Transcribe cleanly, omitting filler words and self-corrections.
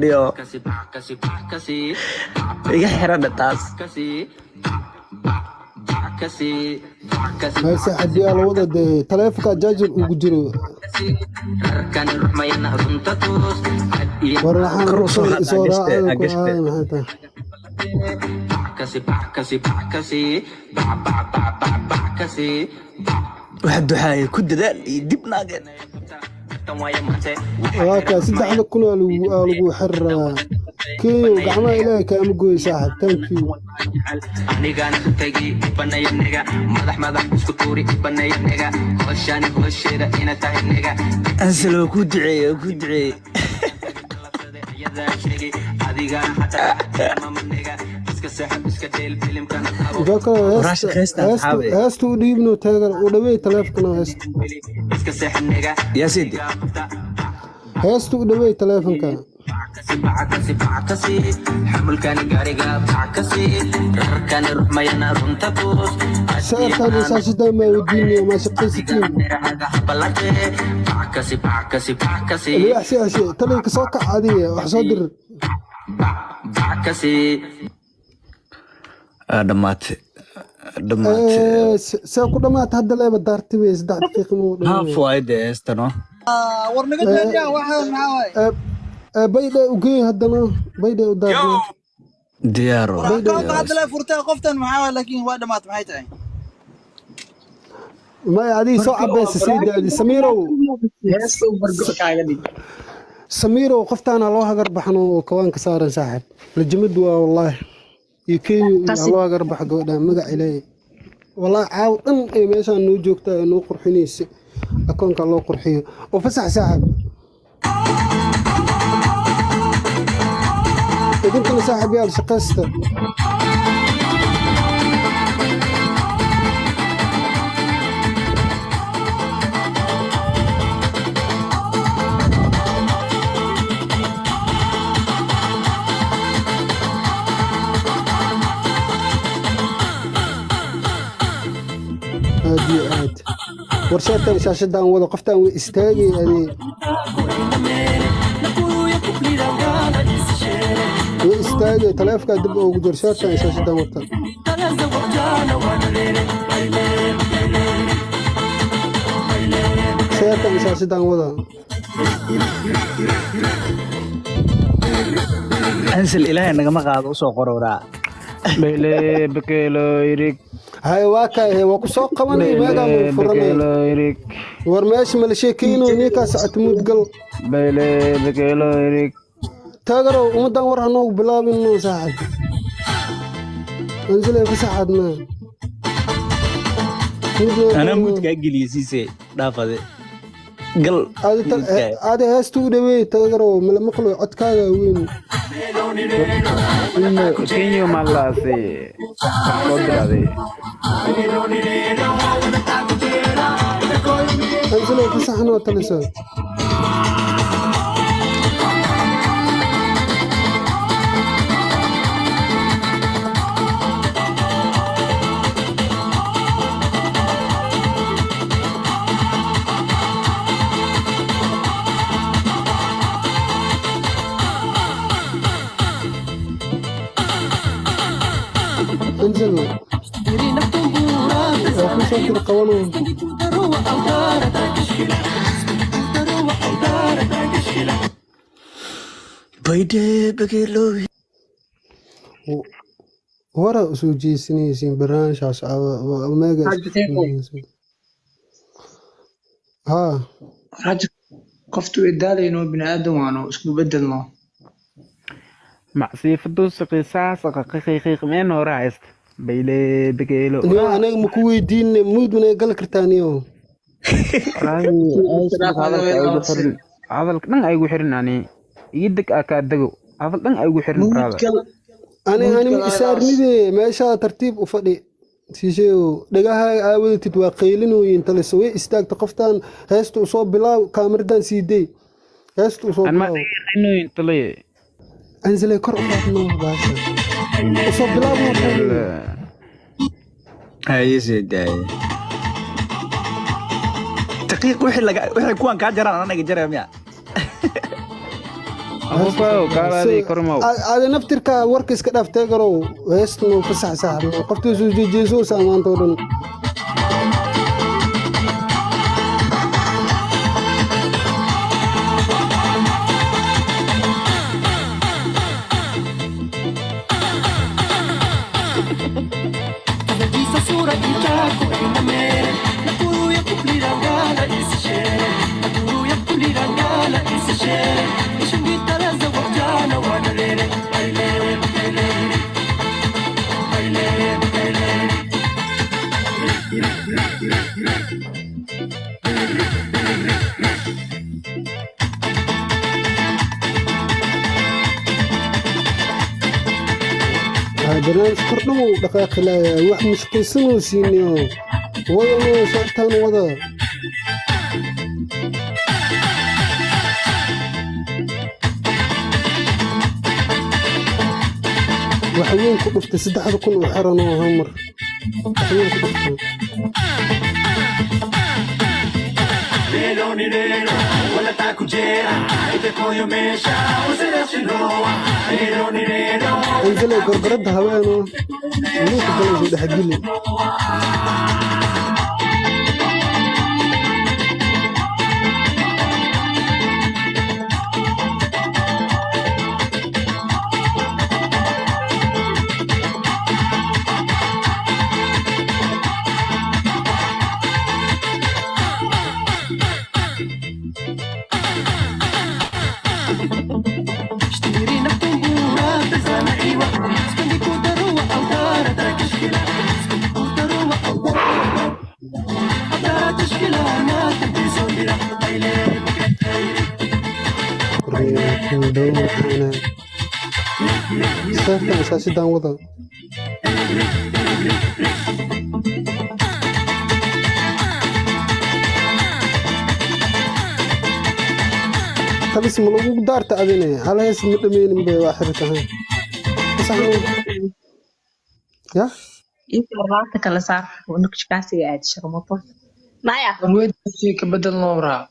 Dhiyo iga xiradha taas. Hay saaxiibayaal, wada dee taleefanka jaajar ugu jiro. War waxaan Kor u soo qaad. isoo Agashte. raacada ku Agashte. ahaay maxay tahay? Waxa duxaaya ku dadaal iyo dib naageen. Waa kaa 3000 aa lagu xiri rabaa. Kenyow, gacmaha Ilaahay kaama gooyo, saaxib. Thank you. Anigaan tagi ibanaya nega madax madax isku tuuri ibanaya nega hooshani hoosheeda ina tahay nega. Ansal, waa kuu duceeye, waa kuu duceeye. Iyadaa sheegay adigana xataa mama nega iska seexo, iska dheel filimkana qabo. Joko. Waraa shaqaysta, asxaabe. Heesta u dhiibno, taagan u dhaweey taleefankana heesta. Iska seexo nega. Yaa sidi. Heesta u dhaweey taleefanka. Bacakasi xamulkani gaariga bacakasi rarkani ruxmayana runta tus. Sawirkan iyo shaashadan maa weydiinaya, maa shaqaysatiin? Bacakasi bacakasi bacakasi. Libaax si heshe taliga soo kac, adiga wax soo dir. Bacakasi. Dhammaate, dhammaate. See ku dhamaata hadda leeba daartay wey, 3 daqiiqo muu Haaf dhamay. Waaye dee heestano. War naga daadiya waxaan, maxaa waaye? Baydhe ugeey haddana, baydhe u daarna. Diyaar. War account hadda lee furtay qoftan, maxaa waaye? Laakiin waa dhamaatay, maxay tahay? Maya, adiga soo cabaysa sii daadi, Samiirow. Heesta u bargo kaaga dhig. Samiirow, qoftaana loo hagar baxno oo kawaanka saaran, saaxib lajamad waa wallaahi iyo Kenya iyo ha loo hagar baxo gabadha magac Ilaahay. Wallaahi caaw dhan ay meeshaan noo joogtaa ee noo qurxinaysa akoonka loo qurxiyo oo fasax. Saaxib, idinkana saaxib yaal shaqaysta. Aad iyo aad warshaatan shaashadan wada, qoftaan way istaagay adee, way istaagay. Taleefkaa dib ugu jir, shaashan shaashadan wata. Sheertan shaashadan wada. Ansal, Ilaahay nagama qaado, usoo qorowraa. Bele bekelo irik. Hay, waa kaahe, waa ku soo qabanay meegaa muu Bele furanay. bekelo irik. War meesha mala sheekeyno, ninkaa socota mudgal. Bele bekelo irik. Taagarow, ummaddan war hanoogu bilaabino, saaxib. Anzilay fasaxaadna. Anaa muudkaa geliyey, siise dhaafade gal. Adi heesta u dhaweey, taagarow, mala maqlo codkaaga weyn. Kenyo malaasi soo diraaday. Anzilay fasaxnoo talisa. Anzil, waa ku soo dir qabano. Baydhe begeelo. Hore usoo jeesanaysiin barnaamijkaas meega. Xaaji Teeqo. Haa. Rajo qoftu idaalayno bini'aadam waano isku bedelno. Macsiifadu siqiisaas qiqiqiq meen hore haysta bayle bekelo. Niyo, anaga maku weydiinne, muud manay gali kartaa niyo? Hadalka ay igu xirin, hadalka dhan ay igu xirin, ani ii deg aa kaa dego, hadal dhan ay igu xirin, brother. Muudgal. Ani ma Muudgal. Isaarnide meeshaa tartiib u fadhi, siisheeyo dhagahaaga aawadatid waa qaylinooyin talisa way istaagta qoftaan. Heesta usoo bilaaw, kaamiradan sii day, heesta usoo An ma bilaaw. dhegeynoyin taliye. Anzilay, kor u qaadno baasha, usoo bilaab noo qayliyo. Haye, sii daaye daqiiq wixii laga wixii kuwan kaa jaraan anaga jaraya miya? Afuufaayo kaalaadii kormow. Aada naftirka warka iska dhaaf teegarow, heestuna fasax saaxib, qofta soo jeejeeso maanta oo dhan. Barnaamij kordhan uu dhaqaaqi laaya, wax mushqaysanuu siinayo wadanoo socotaan wada. Wax weyn ku dhuftay 3000 oo xiran oo hal mar wax weyn ku dhuftay. Anzale gorgoradda haweeno luuqa galayso dhexgeli. Saartan asaasidan wada. Tabis ma lagu daarta adine hal hees ma dhameynin bay waa xirtahay fasaxno ya. Inta laabta kala saar, nukshkaasiga aad sharmuto maya. Warweydasi ka bedelno waraa.